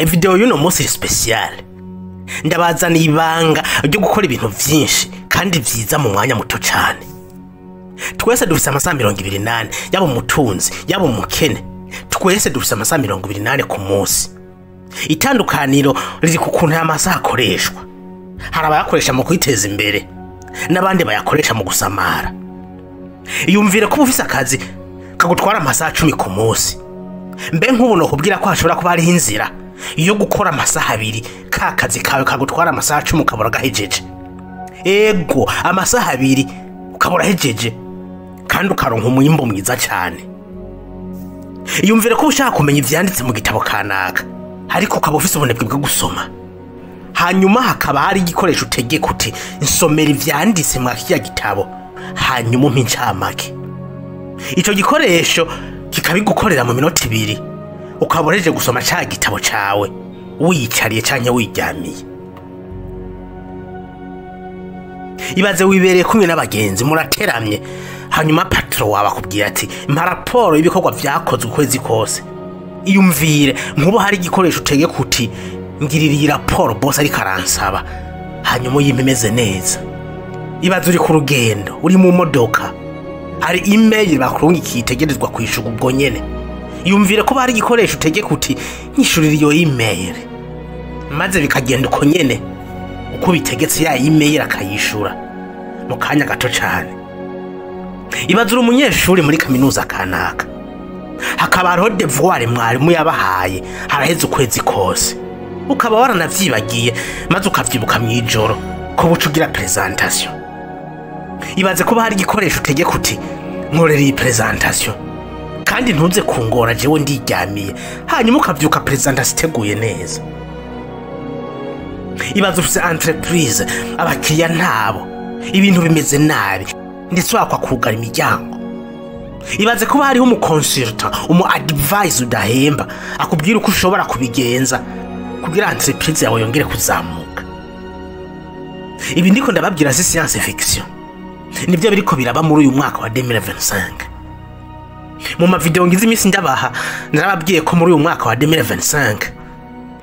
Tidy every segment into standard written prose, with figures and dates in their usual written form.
Video y'uno munsi iri special. Ndabazaniye ibanga ryo gukora ibintu vyinshi kandi vyiza mu mwanya muto cane. Twese dufise amasaha 28, yaba umutunzi, yaba umukene. Twese dufise amasaha 28 ku munsi. Itandukaniro riri ku kuntu aya masaha akoreshwa. Hari abayakoresha mu kwiteza imbere, n'abandi bayakoresha mu gusamara. Iyumvire ko ufise akazi kagutwara amasaha 10 ku munsi. Mbe nk'ubu nokubwira ko hashobora kuba hariho inzira iyo gukora amasaha 2 ka kazi kawe kagutwara amasaha 10 ukabura gahejeje. Ego, amasaha 2 ukabura hejeje kandi ukaronka umwimbo mwiza cyane. Iyumvire ko ushaka kumenya ivyanditse mu gitabo kanaka, ariko ukaba ufise ubunebwe bwo gusoma. Hanyuma hakaba hari igikoresho utegeka uti nsomera ivyanditse mwa kirya gitabo, hanyuma umpe incamake. Ico gikoresho kikabigukorera mu minota 2, ukaba uhejeje gusoma ca gitabo cawe wiyicariye canke wiryamiye. Ibaze wibereye kumwe n'abagenzi murateramye, hanyuma patro wawe akubwira ati mpa raporo y'ibikorwa vyakozwe ukwezi kose. Iyumvire nkubo hari igikoresho utegeka uti ngirira iyi raporo boss ariko aransaba, hanyuma uyimpe imeze neza. Ibaze uri ku rugendo, uri mu modoka, hari email bakurungikiye itegerezwa kwishura ubwo nyene. Iyumvire ko hari igikoresho utegeka uti nyishurira iyo email, maze bikagenda uko nyene uko bitegetse, ya email akayishura mu kanya gato cane. Ibaze uri umunyeshuri muri kaminuza kanaka, hakaba hariho devoir mwarimu yabahaye haraheze ukwezi kose, ukaba waranavyibagiye maze ukavyibuka mw'ijoro ko buca ugira presentation. Ibaze kuba hari igikoresho utegeka uti nkorera iyi presentation kandi ntuze kungora jewe ndiryamiye, hanyuma ukavyuka presentation iteguye neza. Ibaze ufise entreprise, abakiriya ntabo, ibintu bimeze nabi, ndetse wakwa kugara imiryango. Ibaze kuba hariho umu consultant, umu advisor udahemba, akubwira uko ushobora kubigenza kugira entreprise yawe yongere kuzamuka. Ibi ndiko ndababwira si science fiction, nivyo biriko biraba muri uyu mwaka wa 2025. Mu ma video ngize iminsi ndabaha, narababwiye ko muri uyu mwaka wa 2025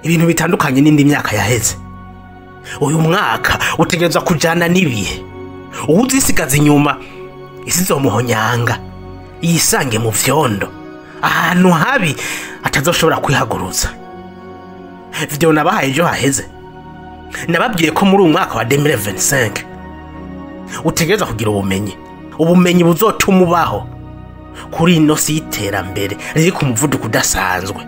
ibintu bitandukanye n'indi myaka yaheze. Uyu mwaka utegerezwa kujana n'ibihe. Uwuzisigaza inyuma isi izomuhonyanga, yisange mu vyondo, ahantu habi atazoshobora kwihagurutsa. Video nabahaye ejo haheze, nababwiye ko muri uyu mwaka wa 2025 utegerezwa kugira ubumenyi, ubumenyi buzotuma ubaho kuri ino si y'iterambere riri ku muvuduko udasanzwe.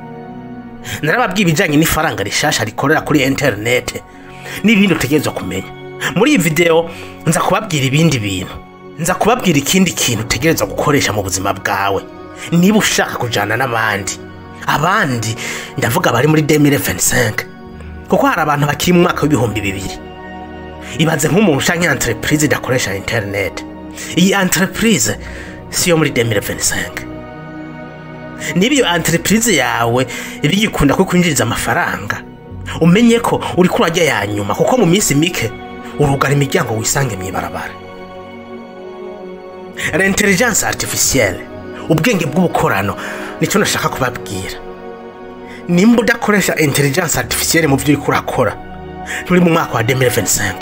Narababwiye ibijanye n'ifaranga rishasha rikorera kuri internet n'ibindi utegerezwa kumenya. Muri iyi video nza kubabwira ibindi bintu, nza kubabwira ikindi kintu utegerezwa gukoresha mu buzima bwawe niba ushaka kujana n'abandi. Abandi ndavuga bari muri 2025, kuko hari abantu bakiri mu mwaka w'ibihumbi 2000. Ibaze nk'umuntu ushaka entreprise idakoresha internet. Iyi entreprise siyo muri 2025. Niba iyo entreprise yawe ibigikunda ko kwinjiriza amafaranga, umenye ko uri kurajya ya nyuma, kuko mu minsi mike urugara imiryango wisange mw'ibarabara. L'intelligence artificielle, ubwenge bw'ubukorano, nicyo nashaka kubabwira. Nimba udakoresha intelligence artificielle mu byo uriko urakora, nturi mu mwaka wa 2025,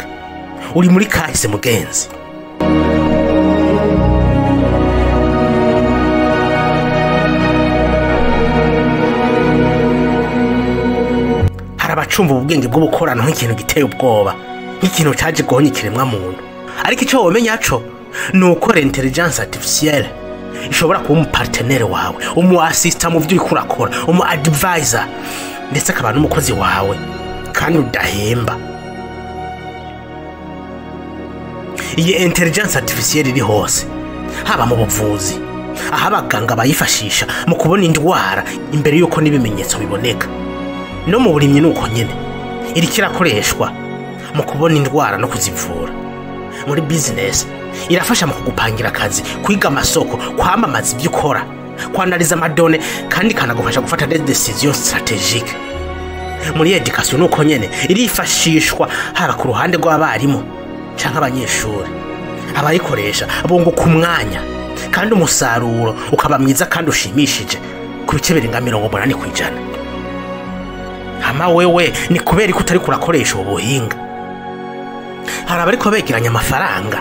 uri muri kahise mugenzi. Hari abacumva ubwenge bw'ubukorano nk'ikintu giteye ubwoba, nk'ikintu caje guhonya ikiremwa muntu. Ariko ico womenya co ni uko l'intelligence artificielle ishobora kuba umupartenere wawe, umu assistant mu byo uriko urakora, umu advisor, ndetse akaba n'umukozi wawe kandi udahemba. Iyi intelligence artificielle iri hose, haba mu buvuzi, aho abaganga bayifashisha mu kubona indwara imbere yuko n'ibimenyetso biboneka. No mu burimyi nuko nyene iriko irakoreshwa mu kubona indwara no kuzivura. Muri business irafasha mu kugupangira akazi, kwiga amasoko, kwamamaza ibyo ukora, kwanaliza amadone, kandi ikanagufasha gufata des décisions stratégiques. Muri education nuko nyene irifashishwa haba ku ruhande rw'abarimu canke abanyeshuri. Abayikoresha bunguka umwanya kandi umusaruro ukaba mwiza kandi ushimishije ku bice birenga 80%. Hama wewe ni kubera ko utari kurakoresha ubu buhinga? Hari abariko begeranya amafaranga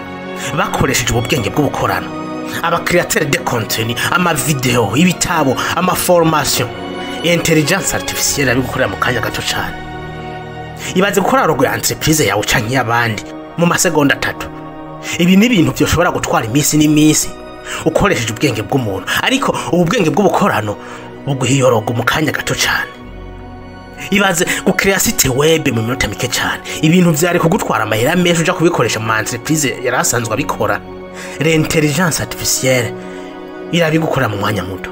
bakoresheje ubu bwenge bw'ubukorano: aba créateurs de contenu, ama vidéo, ibitabo, ama formation. Intelligence artificielle ari gukorera mu kanya gato cyane. Ibaze gukora logo ya entreprise yawe canke y'abandi mu masegonda 3. Ibi ni ibintu byoshobora gutwara iminsi n'iminsi ukoresheje ubwenge bw'umuntu, ariko ubu bwenge bw'ubukorano buguha iyo logo mu kanya gato cyane. Ibaze gucréa site web mu minota mike cyane, ibintu vyari kugutwara amahera menshi uja kubikoresha mu entreprise yari asanzwe abikora. L'intelligence artificielle irabigukora mu mwanya muto.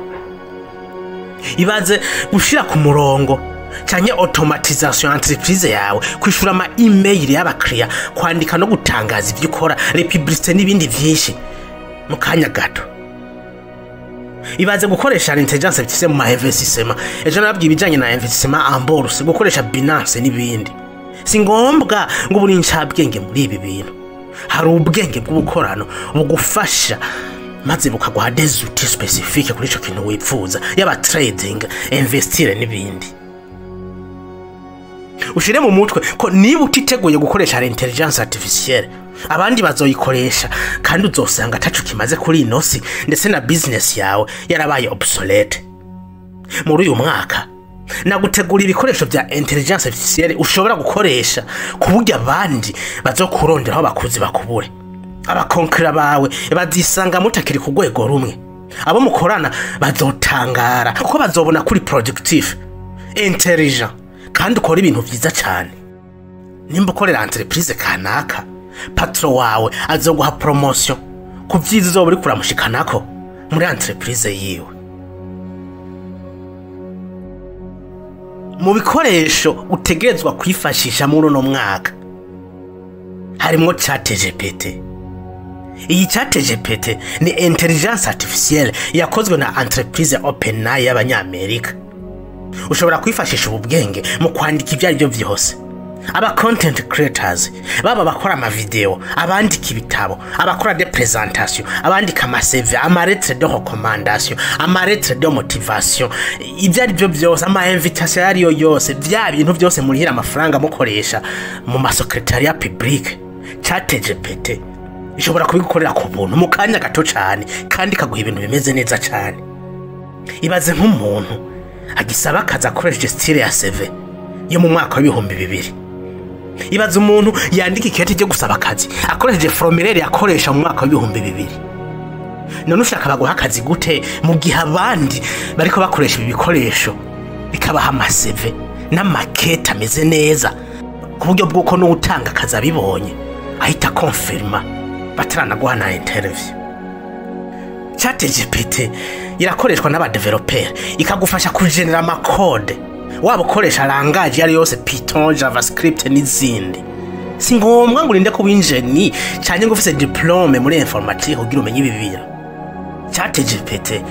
Ibaze gushira ku murongo canke automatisation entreprise yawe, kwishura ama email y'abakiriya, kwandika no gutangaza ivyo ukora, les publicités n'ibindi vyinshi mu kanya gato. Ibaze gukoresha intelligence artificielle mu ma investissement. Ejo nababwiye ibijanye na investissement en bourse, gukoresha Binance n'ibindi. Si ngombwa ngo uri incabwenge muri ibi bintu. Hari ubwenge bw'ubukorano bugufasha maze bukaguha des outils spécifiques kuri ico kintu wipfuza, yaba trading, investir n'ibindi. Ushire mu mutwe ko niba utiteguye gukoresha intelligence artificielle, abandi bazoyikoresha kandi uzosanga ataco kimaze kuri ino si, ndetse na business yawe yarabaye obsolète. Muri uyu mwaka nagutegura ibikoresho bya intelligence artificielle ushobora gukoresha ku buryo abandi bazokuronderaho bakuzi bakubure. Aba concurrents bawe bazisanga mutakiri ku rwego rumwe. Abo mukorana bazotangara kuko bazobona kuri productif, intelligent kandi ukora ibintu vyiza cyane. Nimba ukorera entreprise kanaka, patron wawe azoguha promotion ku vyiza uzoba uriko uramushikanako muri entreprise yiwe. Mu bikoresho utegerezwa kwifashisha muri uno mwaka harimwo ChatGPT. Iyi ChatGPT ni intelligence artificielle yakozwe na entreprise OpenAI y'Abanyamerika. Ushobora kwifashisha ubu bwenge mu kwandika ibyo ari byo vyose. Aba content creators, baba bakora ama vidéo, abandika ibitabo, abakora des présentations, abandika ama CV, ama lettre de recommandation, ama lettre de motivation, ibyo ari byo byose, ama invitation ariyo yose, vya bintu byose murihira amafaranga mukoresha mu ma secrétariat public, ChatGPT ishobora kubigukorera ku buntu mu kanya gato cyane kandi ikaguha ibintu bimeze neza cyane. Ibaze nk'umuntu agisaba akazi akoresheje style ya CV yo mu mwaka w'2000. Ibaze umuntu yandika ikete ryo gusaba akazi akoresheje formulaire yakoresha mu mwaka w'2000. None ushaka baguha akazi gute mu gihe abandi bariko bakoresha ibi bikoresho bikabaha ama CV n'amakete ameze neza, ku buryo bw'uko n'uwutanga akazi abibonye ahita confirma bataranaguha na interview? ChatGPT irakoreshwa n'aba développeur, ikagufasha kugenera ama code, waba ukoresha langage iyo ari yose, Python, JavaScript n'izindi. Si ngombwa ngo urinde kuba ingénieur cyangwa ngo ufise diplôme muri informatique kugira umenye ibi bintu. ChatGPT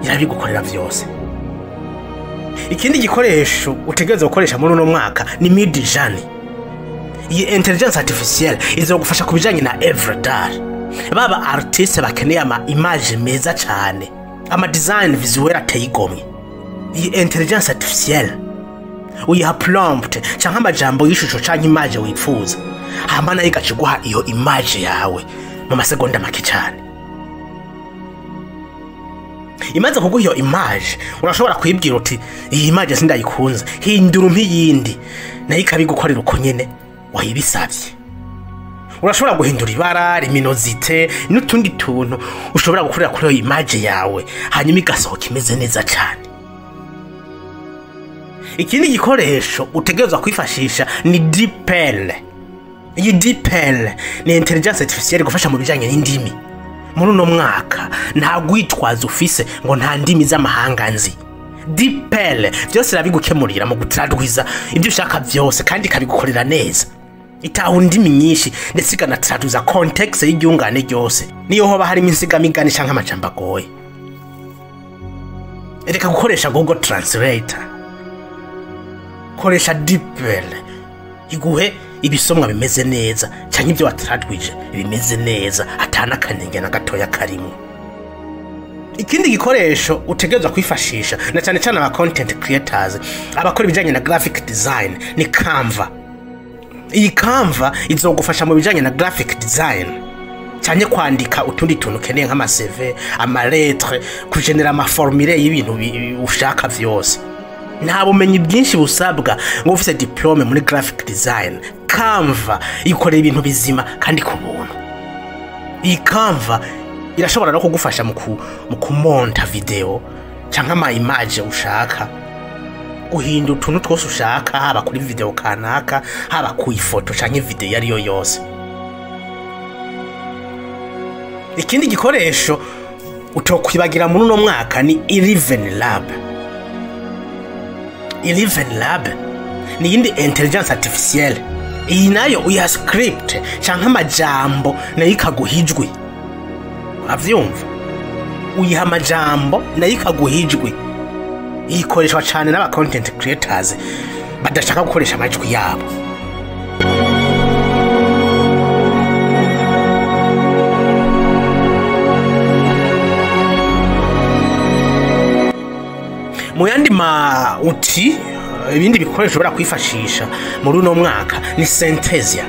irabigukorera vyose. Ikindi gikoresho utegerezwa gukoresha muri uno mwaka ni Midjourney. Iyi intelligence artificielle izogufasha ku bijanye na œuvre d'art. Baba artiste bakeneye ama image meza cyane, ama design visuel ateye igomwe, iyi intelligence artificielle uyiha prompt canke amajambo y'ishusho canke image wifuza, hama nayo igaca iguha iyo image yawe mu masegonda make cyane. Imaze kuguha iyo image, urashobora kuyibwira uti: "Iyi image sindayikunze, hindura umpe iyindi." Nayo ikabigukorera uko nyene wayibisabye. Urashobora guhindura ibara, luminosité n'utundi tuntu ushobora gukorera kuri iyo image yawe, hanyuma igasohoka imeze neza cyane. Ikindi gikoresho utegerezwa kwifashisha ni DeepL. Iyi DeepL ni intelligence artificielle igufasha mu bijanye n'indimi. Muri uno mwaka nta gwitwaza ufise ngo nta ndimi z'amahanga nzi. DeepL byose irabigukemurira mu gutradwiza ibyo ushaka byose kandi ikabigukorera neza. Itaha indimi nyinshi, ndetse ikanatraduza contexte y'iryungane ryose, niyo hoba harimo insigamigani canke amajambo agoye. Reka gukoresha Google Translator, koresha DeepL iguhe ibisomwa bimeze neza canke ibyo watradwije bimeze neza, atana akanenge na gatoya karimo. Ikindi gikoresho utegerezwa kwifashisha, na cyane cyane aba content creators, abakora ibijyanye na graphic design, ni Canva. Iyi Canva izogufasha mu bijyanye na graphic design cyane, kwandika utundi tuntu ukeneye nk'ama CV, ama lettre, kugenera ama formulaire y'ibintu ushaka vyose. Nta bumenyi bwinshi busabwa ngo ufise diplôme muri graphic design. Canva ikorera ibintu bizima kandi ku buntu. Iyi Canva irashobora no kugufasha mu kumonta video canke ama image ushaka, guhindura utuntu twose ushaka, haba kuri video kanaka, haba ku ifoto canke video iyo ariyo yose. Ikindi gikoresho utokwibagira muri uno mwaka ni Eleven Lab. Eleven Lab ni iyindi intelligence artificielle. Iyi nayo uyiha script canke amajambo, nayo ikaguha ijwi. Uravyumva? Uyiha amajambo, nayo ikaguha ijwi. Ikoreshwa cane n'aba content creators badashaka gukoresha amajwi yabo. Mu yandi ma outils, ibindi bikoresho ushobora kwifashisha muri uno mwaka ni Synthesia.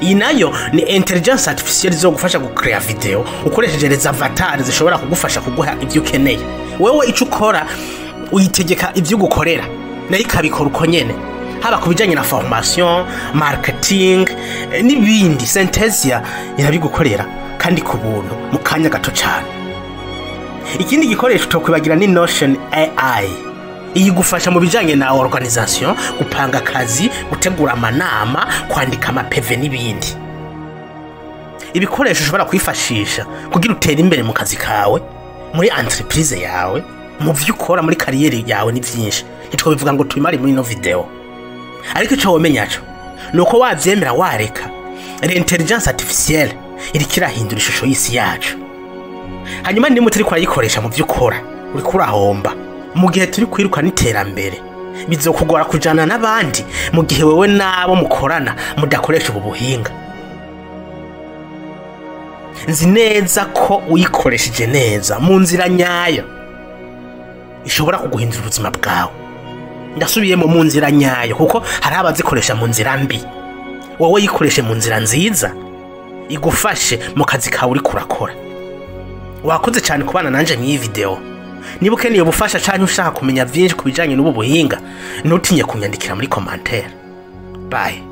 Iyi nayo ni intelligence artificielle izogufasha gucrea video ukoresheje les avatars zishobora kugufasha kuguha ibyo ukeneye. Wewe ico ukora, uyitegeka ivyo ugukorera, nayo ikabikora uko nyene, haba ku bijanye na formation, marketing n'ibindi. Synthesia irabigukorera kandi ku buntu mu kanya gato cyane. Ikindi gikoresho tokwibagira ni Notion AI. Iyi gufasha mu bijanye na organisation, gupanga akazi, gutegura amanama, kwandika ama PV n'ibindi. Ibikoresho ushobora kwifashisha kugira utere imbere mu kazi kawe, muri entreprise yawe, mu vyo ukora, muri carrière yawe ni vyinshi, ntitwobivuga ngo tubimare muri ino video. Ariko ico womenya co nuko wavyemera wareka, l'intelligence artificielle iriko irahindura ishusho y'isi yacu. Hanyuma niba turi kurayikoresha mu byo ukora, uriko urahomba. Mu gihe turi kwiruka n'iterambere, bizokugora kujana n'abandi mu gihe wewe n'abo mukorana mudakoresha ubu buhinga. Nzi neza ko uyikoresheje neza mu nzira nyayo ishobora kuguhindura ubuzima bwawe. Ndasubiyemo, mu nzira nyayo, kuko hari abazikoresha mu nzira mbi. Wowe yikoreshe mu nzira nziza, igufashe mu kazi kawe uriko urakora. Wakoze cyane kubana nanje mw'iyi video. Niba ukeneye ubufasha canke ushaka kumenya vyinshi ku bijanye n'ubu buhinga, ntutinye kunyandikira muri commentaire. Bye.